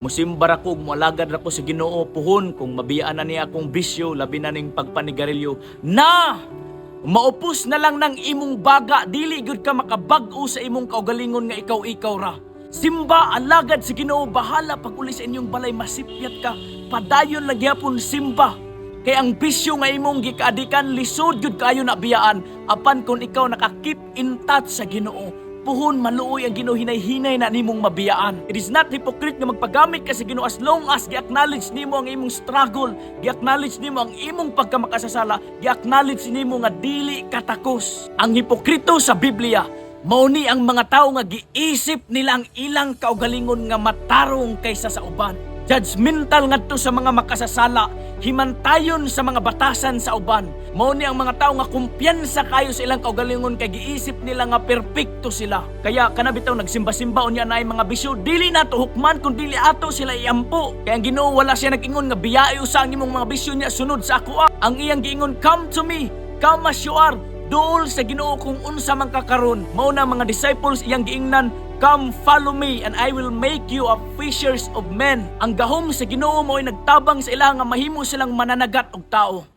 Musimba ra ko ug moalagad ra ko sa Ginoo puhon kung mabiyaan na niya akong bisyo, labi na ning pagpanigarilyo. Na! Maupos na lang ng imong baga, dili gyud ka makabag-o sa imong kaugalingon nga ikaw-ikaw ra. Simba, alagad sa Ginoo, bahala pag uli sa inyong balay masipyat ka. Padayon lang gyapon simba. Kay ang bisyo nga imong gikaadikan, lisod gyud kaayo na biyaan, apan kung ikaw naka-keep in touch sa Ginoo, puhon maluoy ang Ginoo, hinay-hinay na nimong mabiyaan. It is not hypocrite nga magpagamit ka sa Ginoo as long as gi-acknowledge nimo ang imong struggle, gi-acknowledge nimo ang imong pagkamakasasala, gi-acknowledge nimo nga dili ka takos. Ang hipokrito sa Biblia, mao ni ang mga tawo nga giisip nila ang ilang kaugalingon nga matarong kaysa sa uban. Judgmental ngadto sa mga makasasala, himantayon sa mga batasan sa uban. Mao ni ang mga tawo nga kumpiyansa kayo sa ilang kaugalingon kay giisip nila nga perpekto sila. Kaya kana bitaw nagsimba-simba unya naay mga bisyo, dili nato hukman kung dili ato sila iampo. Kay ang Ginoo, wala siya nag-ingon nga biyai usa ang imong mga bisyo niya sunod sa ako. Ang iyang giingon, "Come to me, come as you are." Duol sa Ginoo kung unsa man ka karon. Mao na mga disciples iyang giingnan, "Come follow me and I will make you a fishers of men." Ang gahom sa Ginoo mo'y nagtabang sa ila nga mahimo silang mananagat og tao.